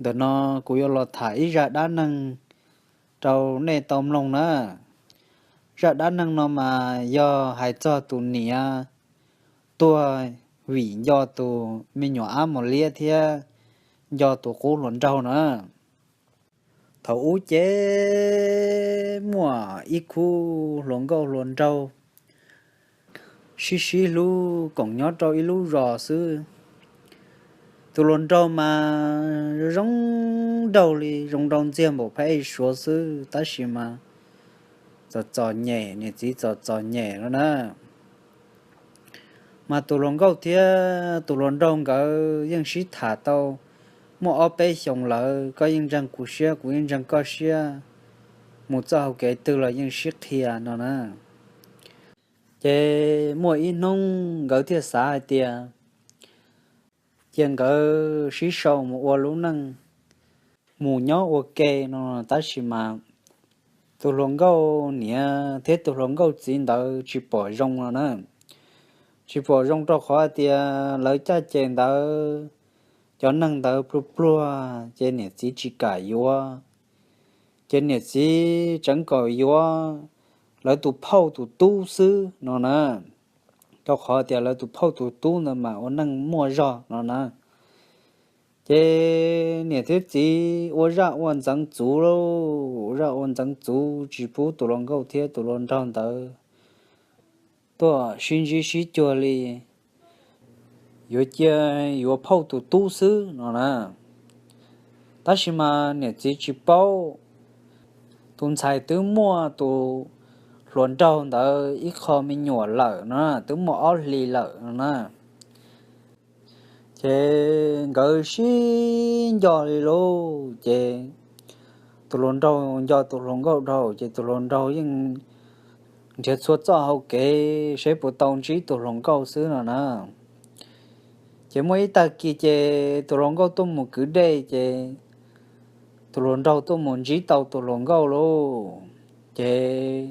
Ntawm no kuv yuav los tham ib zaj dab neeg rau nej tau mloog na. Zaj dab neeg no mas yog hais txog tus niam tuag vim nco tus me nyuam ab mos liab thiab nco tus qub hluas nraug na. Thaum ub ces muaj ib khub hluas nkauj hluas nraug sib sib hlub koom nyob rau ib lub zos xwb. Tus hluas nraug mas zoo nraug li, zoo nraug ntxiag npaum phab ej suav xwb, tab sis mas txom txom nyem, niam txiv txom txom nyem no na. Mas tus hluas nkauj thiab tus hluas nraug nkawd yeej sib tham tau muaj ob peb xyoos lawm, koj yeej ntseeg kuv siab, kuv yeej ntseeg koj siab, mus txoj hauv kev twg los yeej sib qhia no na. Ces muaj ib hnub nkawd thiaj xav hais tias cia nkawd sib sau mus ua lub neej, mus nyob ua ke no, tab sis mas tus hluas nkauj niam thiab tus hluas nkauj txiv ntawd tsis pom zoo no na. Tsis pom zoo rau qhov tias lawv caj ces ntawd, cov neeg ntawd pluag pluag ces niam txiv tsis kam yuav. Ces niam txiv tseev kom yuav lawv tus phauj tus tub xwb no na, rau qhov tias lawv tus phauj tus tub ntawd mas ua neej muaj zog no na. Ces niam thiab txiv ua zaj ua ntxeev txuv lauj, ua zaj ua ntxeev txuv tsis pub tus hluas nkauj thiab tus hluas nraug ntawd tuaj sib ntsib sib cuag li, yuav cia yuav phauj tus tub xwb no na. Tab sis mas niam txiv tsis paub, tus ntxhais twb muaj tus hluas nraug ntawd ib qho me nyuam lawm no, twb muaj ob hlis lawm no na. Ces nkawd sib nco li lauj, ces tus hluas nraug nco tus hluas nkauj dhau, ces tus hluas nraug yeej nrhiav txhua txoj hau kev seb puas tau ntsib tus hluas nkauj xwb no na. Ces muaj ib tag kis ces tus hluas nkauj tuaj mus kwv dej, ces tus hluas nraug tuaj mus ntsib tau tus hluas nkauj lauj. Ces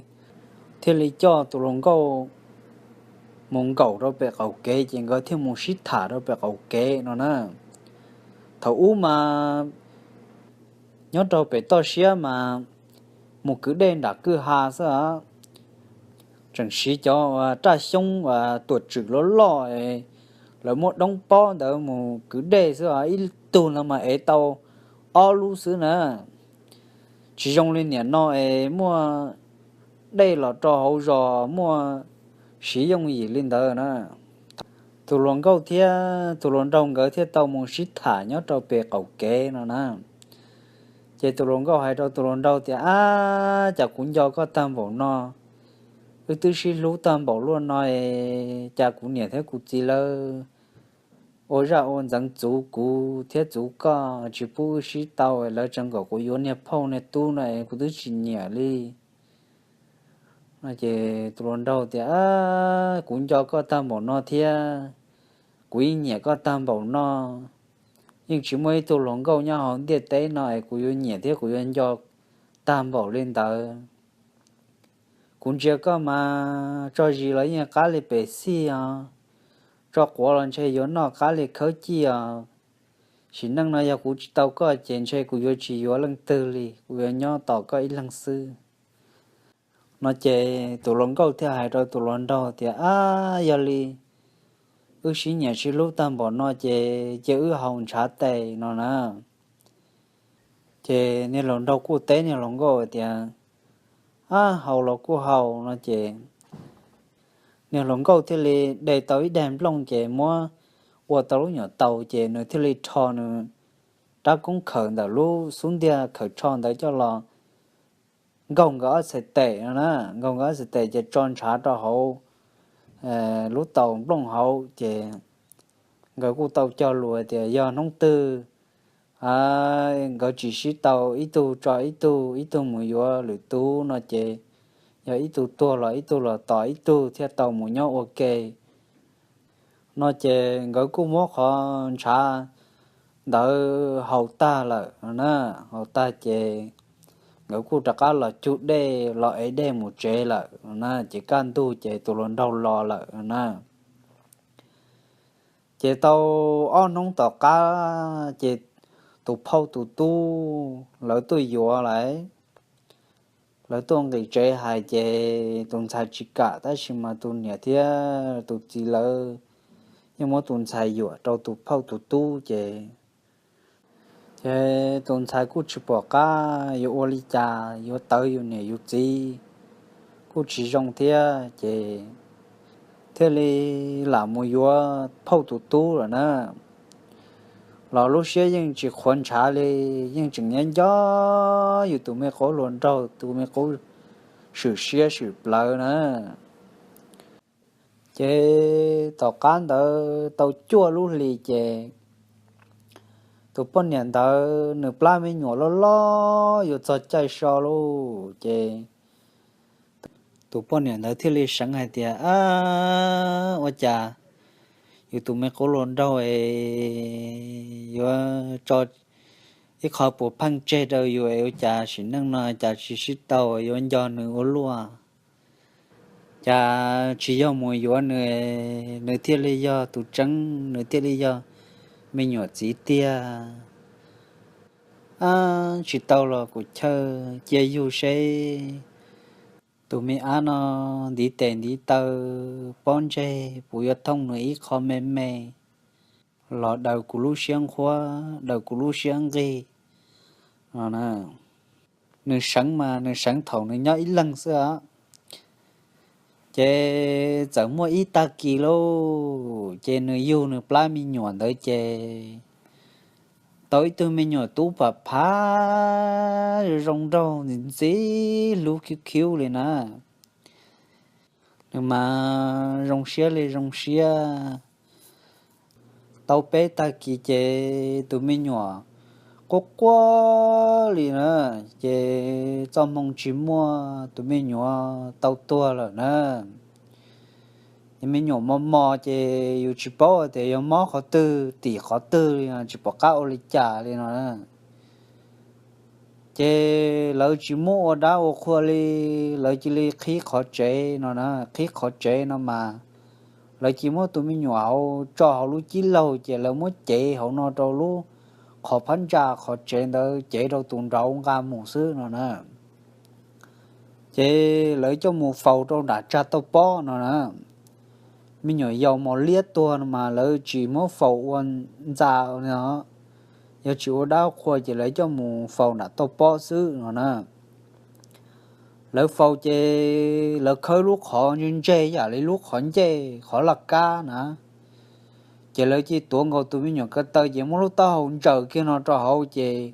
thiaj li coj tus hluas nkauj mus nkaum rau pem qaum kev, ces nkawd thiaj mus sib tham rau pem qaum kev no na. Thaum ub mas nyob rau pem toj siab mas mus kwv dej nram kwj ha xwb os. Tseem siv cov raj xyoob tuam tswm loj loj, lawv muab doob pob ntawd mus kwv dej xwb os, ib tug ntawd mas ev tau ob lub xwb na. Tsis zoo li niam no es muaj dej los rau hauv zos muaj siv yooj yim li ntawd na. Tus hluas nkauj thiab tus hluas nraug nkawd thiaj tau mus sib tham nyob rau pem qaum kev no na. Ces tus hluas nkauj hais rau tus hluas nraug tias, Ab, cas kuv nco koj tag npaum no, wb twb sib hlub tag npaum luaj no es cas kuv niam thiab kuv txiv lawv ua zaj ua ntxeev txuv kuv thiab txuv koj tsis pub wb sib tau, lawv tseev kom kuv yuav niag phauj niag tub no es kuv twb tsis nyiam li. No ces tus hluas nraug tias, Kuv nco koj tag npaum no thiab, kuv yeej nyiam koj tag npaum no, yeej tsis muaj ib tug hluas nkauj nyob hauv ntiaj teb no es kuv yuav nyiam thiab kuv yuav nco tag npaum li ntawd. Kuv ntsia koj mas tso zis los yeej qab li pem xij os, tso quav los ntshe yuav noj qab li khawb cij os. Sim neej no yog kuv tsis tau koj ces ntshe kuv yuav tsis yuav leej twg li, kuv yuav nyob tos koj ib leeg xwb. No ces tus hluas nkauj thiaj hais rau tus hluas nraug tias, Ab, yog li wb sib nyiam sib hlub tag npaum no ces cia wb haus ntshav tes no na. Ces niag hluas nraug kuj teb niag hluas nkauj tias, Ab, haus los kuj haus no ces niag hluas nkauj thiaj li de tau ib daig nplooj ces muab ua tau lub nyuam taus ces nws thiaj li rho nws rab koob khawm ntawm lub xub ntiag khawm tsho ntawd coj los nkaug nkawd ob txhais tes no na, nkaug nkawd ob txhais tes ces tso ntshav rau hauv lub taus nplooj hauv ces nkawd kuj tau cog lus tias yog hnub twg nkawd tsis sib tau, ib tug tso ib tug, ib tug mus yuav lwm tus no ces yog ib tug tuag los ib tug los tos ib tug thiaj tau mus nyob ua ke. No ces nkawd kuj muab qhov ntshav ntawd haus tag lawm no na, haus tag ces nkawd kuj rov qab los cug dej los ev dej mus tsev lawm no na, ces kaj ntug ces tus hluas nraug los lawm no na. Ces tau ob hnub tom qab ces tus phauj tus tub lawv tuaj yuav lawm. Lawv tuaj nqis tsev hais ces tus ntxhais tsis kam, tab sis mas tus niam thiab tus txiv lawv yeej muab tus ntxhais yuam rau tus phauj tus tub ces, ces tus ntxhais kuj tsis pom qab yuav ua li cas, yuav tawv yus niam yus txiv kuj tsis zoo thiab ces thiaj li lam mus yuav phauj tus tub lawm na. Los lub siab yeej tsis qhuav ntshav li, yeej tseem nyob nco yus tus me qub hluas nraug, tus me qub swm siab swm plawv na. Ces tom qab ntawd tau cuaj lub hlis ces tus poj niam ntawd nws plab me nyuam loj loj yuav txog caij so lauj ces tus poj niam ntawd thiaj li seev hais tias, Ab, ua cas yus tus me qub hluas nraug es yuav tso ib qho puas pheej tseg rau yus es ua cas sim neej no cas tsis sib tau, yuav nco nws ua luaj. Cas tsis yog mus yuav nws, nws thiaj li yog tus tseeb, nws thiaj li yog me nyuam txiv tiag. Ab, tsis tau los kuv chawj cia yug seb tus me ab no ntiv tes ntiv taw pob ntseg puas yuav thooj nws ib qho me me los daws kuv lub siab nqhuab, daws kuv lub siab nqig no. Nws seev mas nws seev thaum nws nyob ib leeg xwb os. Ces txawm muaj ib tag kis lauj, ces nws yug nws plab me nyuam ntawd ces tau ib tug me nyuam tub pam phav zoo nraug ntxim ntxim hlub khiv khiv li na. Nws mas zoo siab li zoo siab. Tau peb tag kis ces tus me nyuam quaj quaj li na, ces txoj hmoo tsis muaj, tus me nyuam tau tuag lawm na. Ces me nyuam mos mos ces yus tsis paub tias yog mob qhov twg tim qhov twg li, tsis pom qab ua li cas li no. Ces lawv tsis muab ua dab ua qhua li, lawv cia li qhib qhov tsev no na, qhib qhov tsev no mas lawv cia muab tus me nyuam hauv tso hauv lub cib laug ces lawv muab cev hauv no rau lub qhov phab ntsa qhov tsev ntawd cev rau tus nraud nqa mus xwb no na. Ces lawv coj mus faus rau nram tsag tauj pob no na. Me nyuam yaus mos liab tuag no mas lawv tsis muab faus ua ntxa, yog tsis ua dab qhua ces lawv coj mus faus nram tauj pob xwb no na. Lawv faus ces lawv khawb lub qhov ntseg ntseg yam li lub qhov ncej qhov laj kab na. Ces lawv cia tuav nkaus tus me nyuam ko taw ces muab lub taub hau ntsaws kiag no rau hauv ces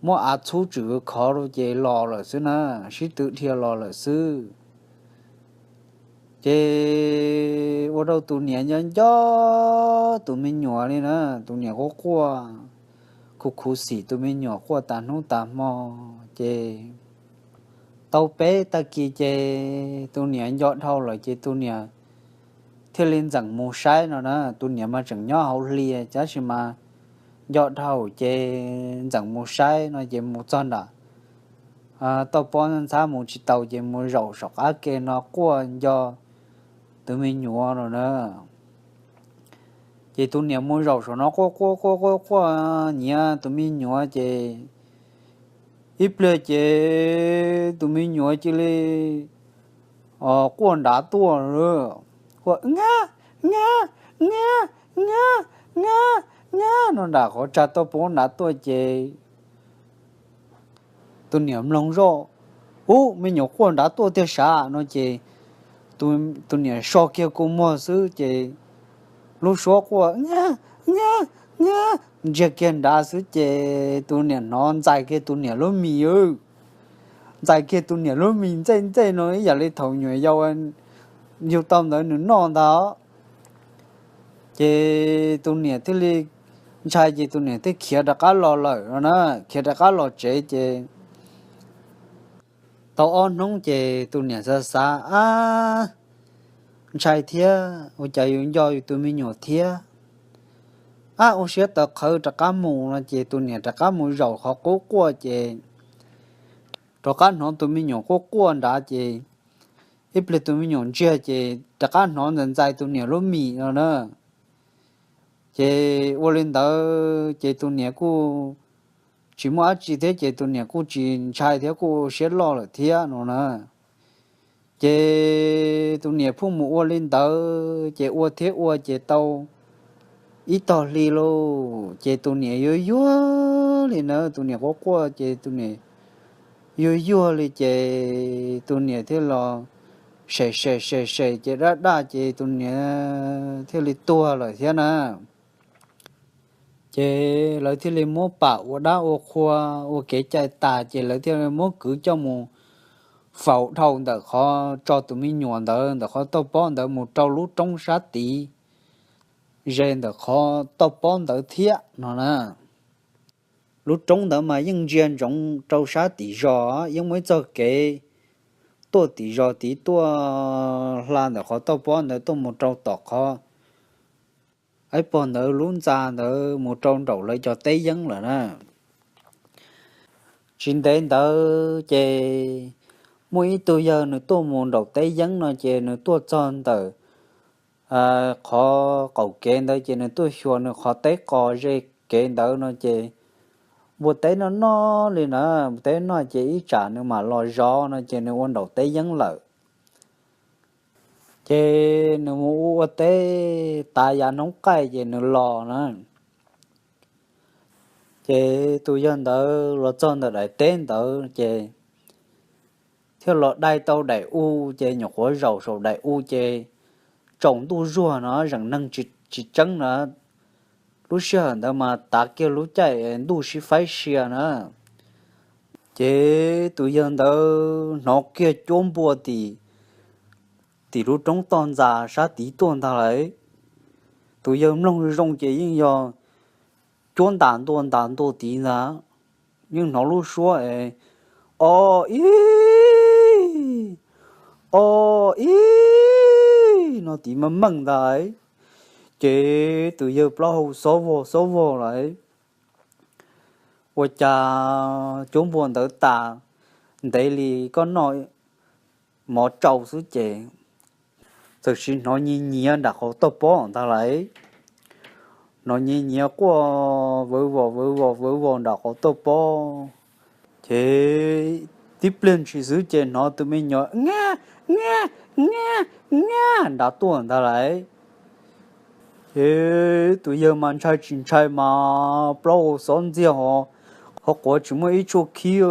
muab av txhub tswm khov rau ces los lawm xwb na, sib tw dhia los lawm xwb. Ces ua rau tus niam nco nco tus me nyuam li na, tus niam quaj quaj khuv khuv xim tus me nyuam quaj tas hnub tas hmo. Ces tau peb tag kis ces tus niam nco dhau lawm ces tus niam thiaj li ntxeem mus saib no na. Tus niam mas tseem nyob hauv hli tab sis mas nco dhau ces ntxeem mus saib no ces mus txog nram tauj pob ntxhab mus tsis taus ces mus zaum saum qab ke no quaj nco tus me nyuam no na. Ces tus niam mus zaum saum no quaj quaj quaj quaj quaj nyiav tus me nyuam ces ib pliag ces tus me nyuam cia li quaj nrad tuaj, quaj, Nga, nga, nga, nga, nga, nga no nram qhov tsag tauj pob nrad tuaj ces tus niam mloog zoj, Ub, me nyuam quaj nrad tuaj tiag sav no ces tus niam so kiag kua muag xwb ces lub suab quaj, Nga, nga, nga, ntsiag kiag nrad xwb ces tus niam hnov ntxais kiag tus niam lub mis, ntxais kiag tus niam lub mis ntxej ntxej no ib yam li thaum nyuam yaus yug tau ntawd nws noj ntag. Ces tus niam thiaj li ntshai ces tus niam thiaj khiav rov qab los lawm no na, khiav rov qab los tsev ces tau ob hnub ces tus niam xav xav, Ab, ntshai thiab, ua cas yus nco yus tus me nyuam thiab. Ab, ua siab tawv qhawv rov qab mus no ces tus niam rov qab mus zaum qhov qub quaj ces rov qab hnov tus me nyuam quaj quaj nrad ces ib pliag tus me nyuam ntsiag ces rov qab hnov ntxais ntxais tus niam lub mis no na. Ces ua li ntawd ces tus niam kuj tsis muaj dab tsi thiab ces tus niam kuj tsis ntshai thiab kuj ua siab loj lawm thiab no na. Ces tus niam pheej mus ua li ntawd ces ua thiab ua ces tau ib tog hli lauj ces tus niam yuag yuag li na, tus niam quaj quaj ces tus niam yuag yuag li ces tus niam thiaj los sem sem sem sem ces daj daj ces tus niam thiaj li tuag lawm thiab na. Ces lawv thiaj li muab pam ua dab ua qhua, ua kev cai tas ces lawv thiaj li muab kwv coj mus faus dhau ntawm qhov tso tus me nyuam ntawd ntawm qhov toj pob ntawd mus rau lub roob sab tid, ze ntawm qhov toj pob ntawd thiab no na. Lub roob ntawd mas yeej ntsia ntsoov rau sab tim zos, yeej muaj ib txoj kev tuaj tim zos tid tuaj hla ntawm qhov toj pob ntawd tuaj mus rau tom qhov ib pog ntawd lub ntxa ntawd mus rau nraum lawv cov teb yeeb lawm na. Tsis ntev ntawd ces muaj ib tug yawg nws tuaj mus nraum teb yeeb no ces nws tuaj txog ntawm qhov qaum kev ntawd ces nws tuaj xyuas nws qhov teb qos ze kev ntawd no ces npua teb noj noj li na, npua teb noj ces ib tsam nws mam los zov no ces nws ua nraum teb yeeb lawm. Ces nws mus ua ua teb tas yav hnub qaij ces nws los na. Ces tus yawg ntawd los txog ntawm daim teb ntawd ces thiaj los dai tau daim u, ces nyuam qhuav zaum saum daim u ces tsaus ntuj zuag no zeem neeg tsis tseeb na. Lub sij hawm ntawd mas tav kiag lub caij ntuj sib faib sia na. Ces tus yawg ntawd hnov kiag cuab npua tim, tim lub roob toj ntxas sab tid tuaj ntag lauj. Tus yawg mloog zoo ces yeej yog cuab ntas ntua ntas ntua tid ntag, yeej hnov lub suab es o ib, o ib no tid meej meej ntag. Ces tus yawg plaub hau xob vog xob vog lawm. Ua cas cuab npua ntawd tas ntev li koj noj mov tsau xwb ces txawm sim hnov nyiav nyiav nram qhov toj pob ntag lauj. Hnov nyiav nyiav quaj vawv vos vawv vos vawv vos nram qhov toj pob. Ces tib pliag ntshis xwb ces hnov tus me nyuam nyab nyab nyab nyab nrad tuaj ntag lauj. Ces tus yawg mas ntshai tsis ntshai mas plaub hau xob ntxiag ho, qhov quav tsis muaj ib tshuaj khib.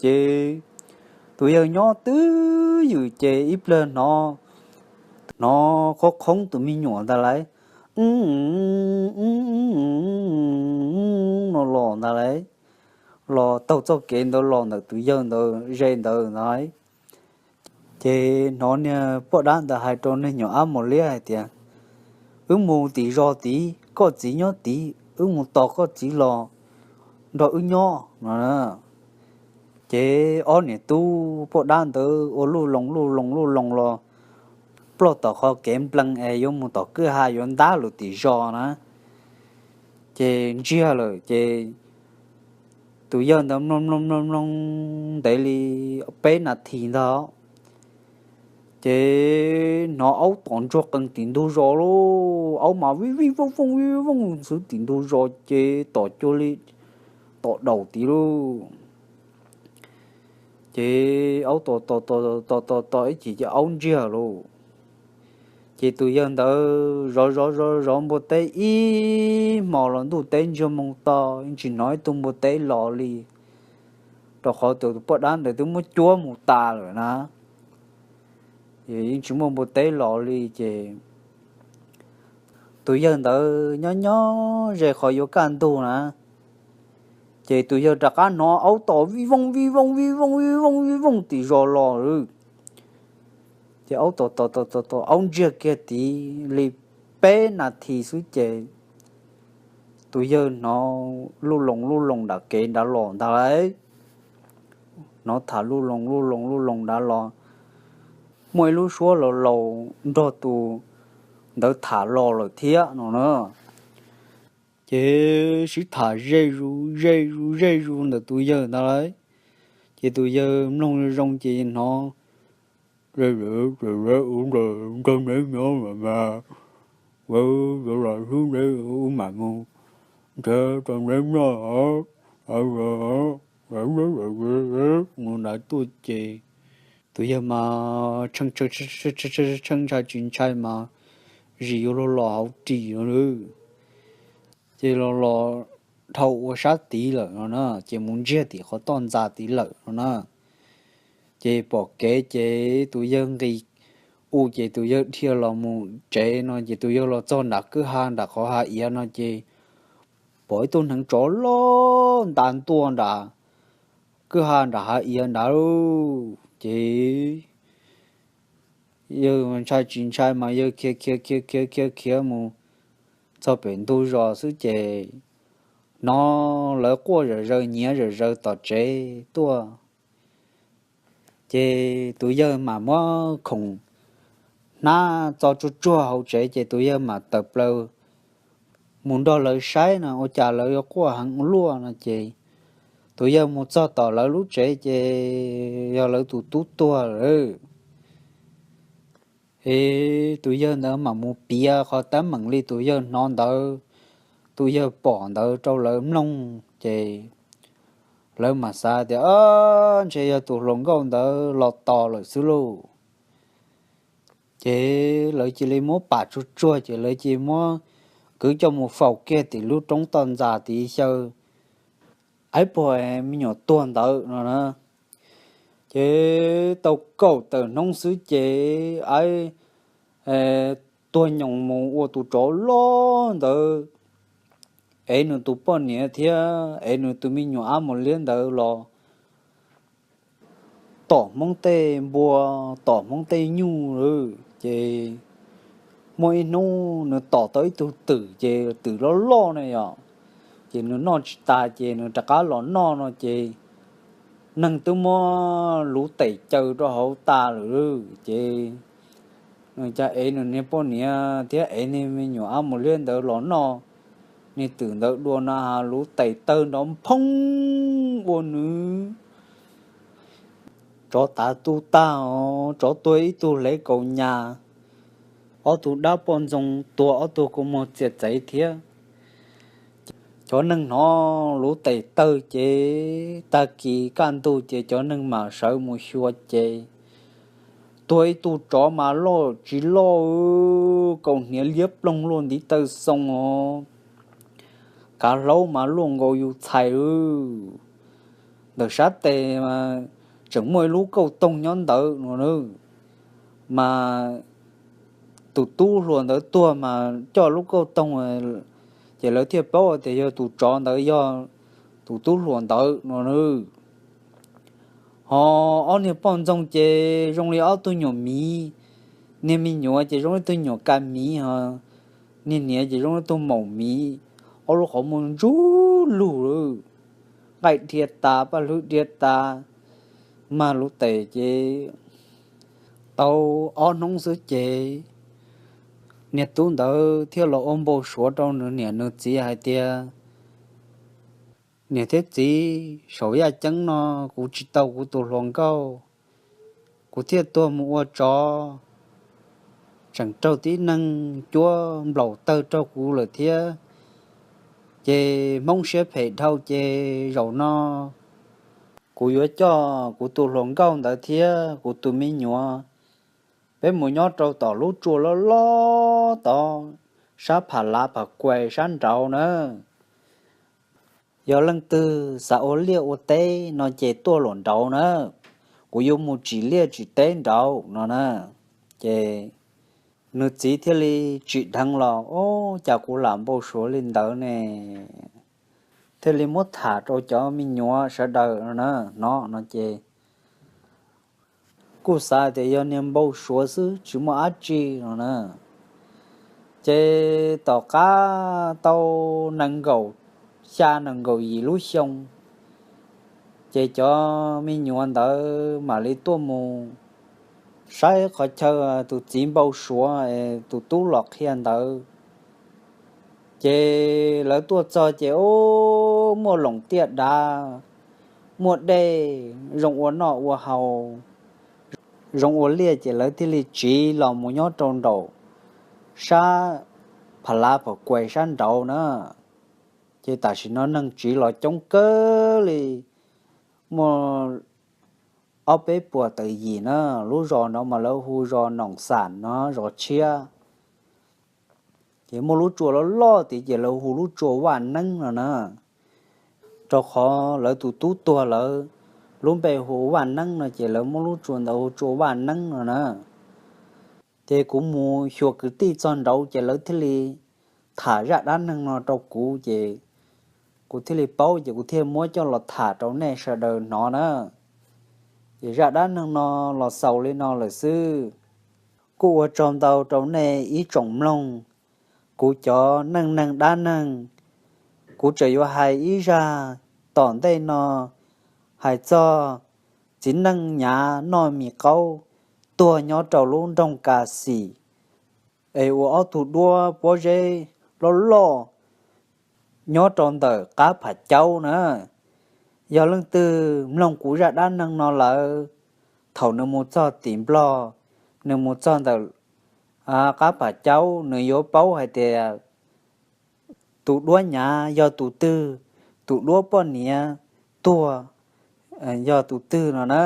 Ces tus yawg nyob twj ywm ces ib pliag hnov, hnov qhov qhoob tus me nyuam ntag lauj, no los ntag lauj, los taug txoj kev ntawd los ntawm tus yawg ntawd ze ntawd ntag. Ces hnov niag poj dab ntawd hais rau niag nyuam ab mos liab hais tias, wb mus tim zos tid, koj txiv nyob tid, wb mus tos koj txiv los nrog wb nyob no. Ces ob niam tub poj dab ntawd ua luj loos luj loos luj loos los ploj tom qhov kev nplees es yuav mus tom kwj ha yuav ntab lug tim zos na. Ces ntsiag lawm ces tus yawg ntawd mloog mloog mloog mloog ntev li peb nas this ntag. Ces hnov aub tom ntsuag qees tim ntug zos lauj, aub mas vij vij vooj vooj vij vooj xwb tim ntug zos ces tom cuag li tom daus tid lauj. Ces aub tom tom tom tom tom tom ib chim ces aub ntsiag lauj. Ces tus yawg ntawd zov zov zov zov npua teb ib hmos los ntuj teb ntsiag moo to, yeej tsis hnov ib tug npua teb los li, rau qhov tus poj dab ntawd twb muab cuab mus tas lawm na. Yeej tsis muaj npua teb los li ces tus yawg ntawd nyob nyob ze qhov yuav kaj ntug na, ces tus yawg rov qab hnov aub tom vij vooj vij vooj vij vooj vij vooj vij vooj tim zos los lawm. Ces aub tom tom tom tom tom aub ntsiag kiag tid li peb nas this xwb ces tus yawg hnov luj loos luj loos nram kev nrad los ntag lauj. Hnov tham luj loos luj loos luj loos nrad los, muaj ib lub suab laus laus nrog tus ntawd tham los lawm thiab no na. Ces sib tham ze zus ze zus ze zus ntawm tus yawg ntawd lauj. Ces tus yawg mloog zoo ces hnov, nrog neb nyob mas, Wb yuav los hlub neb, wb mam mus nrhiav rau neb noj. Mus ntawd tuaj ces tus yawg mas tshee ntshai tsis ntshai mas zis yuav luag los hauv ris no. Ces los los dhau ua sab tid lawm no na, ces mus ntsiag tim qhov toj ntxa tid lawm no na. Ces pom kev ces tus yawg nqis u ces tus yawg dhia los mus tsev no ces tus yawg los txog nram kwj ha nram qhov hav iav no ces pom ib tug hneev tsov loj nta ntua nram kwj ha nram hav iav nrad. Ces yawg ntshai tsis ntshai mas yawg khiav khiav khiav khiav khiav khiav mus txog pem ntug zos xwb ces hnov lawv quaj zom zaws nyiav zom zaws tom tsev tuaj. Ces tus yawg mam muab khoom hnab txo tsuag tsuag hauv tsev ces tus yawg mam tawm plaws mus nrog lawv saib no ua cas lawv yuav quaj heev ua luaj no ces tus yawg mus txog tom lawv lub tsev ces yog lawv tus tub tuag lawm. Es tus yawg ntawd mam mus piav qhov teeb meem li tus yawg hnov ntawd, tus yawg pom ntawd rau lawv mloog ces lawv mam xav tias, Ab, ntshe yog tus hluas nkauj ntawd los tos lawm xwb lauj. Ces lawv cia li muab pam tsuag tsuag ces lawv cia li muab kwv coj mus faus kiag tim lub roob toj ntxas tid xyaw, aib puag me nyuam tuag ntawd no na. Ces tau kaum tawm hnub xwb ces aib tuag nyoos mus ua tus tsov loj ntawd ev nws tus poj niam thiab ev nws tus me nyuam ab mos liab ntawd los tom Hmoob tej npua, tom Hmoob tej nyuj lawm. Ces muaj ib hnub nws tom tau ib tug twm ces twm loj loj ne yom, ces nws noj tsis tas ces nws rov qab los noj no ces neeg twb muab luv tes caw rau hauv tas lawm. Ces nws cia ev nws niag poj niam thiab ev niag me nyuam ab mos liab ntawd los noj niag twm ntawd dua no, luv tes tawg nrov nphoob ua nws tsov tav tu tag os, tsov tuag ib tug hlev kaus nyas, ob tug dab poj ntxoo tuag ob tug kua muag txias txev thiab. Cov neeg hnov luv tes tawg ces tag kis kaj ntug ces cov neeg mam sawv mus xyuas ces tuag ib tug tsov mas loj tsis loj, kaus hniav liab ploog luaj ntiv taw xoo os, kav hlaub mas luaj nkaus yus txhais. Ntawm sab tes tseem muaj ib lub kauj toog nyob ntawd no, mas tus tub hluas ntawd tuag mas coj lub kauj toog, ces lawv thiaj paub tias yog tus tsov ntawd yog tus tub hluas ntawd no. Ho ob niag poj ntxoog ces zoo li ob tug nyuam miv, niag me nyuam ces zoo li tug nyuam ka miv, ho niag niam ces zoo li tug maum miv, ob lub qhov muag ntsuj lug lawm, nqaij dhia tas paj hlwb dhia tas, mag lub tes ces tau ob hnub xwb ces niag tub ntawd thiaj los ua npau suav rau nws niam nws txiv hais tias, Niam thiab txiv, saum yaj ceeb no kuv tsis tau kuv tus hluas nkauj, kuv thiaj tuag mus ua tsov, tseem raug tib neeg cuab nplaum tawg raug kuv lawm thiab. Ces Hmoob siab phem dhau ces zaum no kuv yuav coj kuv tus hluas nkauj ntawd thiab kuv tus me nyuam, peb mus nyob rau tom lub tsua loj loj tod, sab Pham Lav Pham Kuais sab nraud na. Yog leej twg xav ua liaj ua teb no ces tuaj luam nraud na, kuv yuav mus tsim liaj tsim teb nraud no na. Ces nws txiv thiaj li tsim dheev los, Ub, cas kuv lam npau suav li ntawd ne? Thiaj li muab tham rau cov me nyuam sawv daws no na, hnov no ces kuj xav tias yog niag npau suav xwb tsis muaj dab tsi no na. Ces tom qab tau nees nkaum xya nees nkaum yim lub xyoo, ces cov me nyuam ntawd mam li tuaj mus saib qhov chaw tus txiv npau suav tus tub los qhia ntawd. Ces lawv tuaj txog ces, ub, muaj loos tiaj dav, muaj dej, zoo ua noj ua haus, zoo ua liaj, ces lawv thiaj li tsiv los mus nyob rau nraum sab pha lab pha kuais sab nraud na. Ces tam sim no neeg tsiv los coob kawg li, muaj ob peb puas tawm yim na. Lub zos no mas lawv hu zos Noom Xam no, zos tshiab. Ces muaj lub tsua loj loj tid ces lawv hu lub tsua Vaj Neeb no na. Rau qhov lawv tus tub tuag lawv lub npe hu Vaj Neeb no ces lawv muab lub tsua ntawd hu tsua Vaj Neeb no na. Ces kuv mus xyuas kwv tij txog nraud ces lawv thiaj li tham zaj dab neeg no rau kuv ces kuv thiaj li paub ces kuv thiaj muab coj los tham rau nej sawv daws hnov na. Ces zaj dab neeg no los xaus li no lawm xwb. Kuj ua tsaug ntau rau nej ib tsoom mloog kuv cov neej neeg dab neeg. Kuv tseem yuav hais ib zaj tom ntej no hais txog txiv neej Nyav noj mis qaub tuag nyob rau lub nroog Ka Xim, es ua ob tug duab pob zeb loj loj nyob rau ntawm qab Pham Caub na. Yog leej twg mloog kuv zaj dab neeg no lawm, thaum nws mus txog tim Nplog, nws mus txog ntawm qab Pham Caub nws yuav paub hais tias tus duab Nyav yog tus twg, tus duab poj niam tuag yog tus twg no na.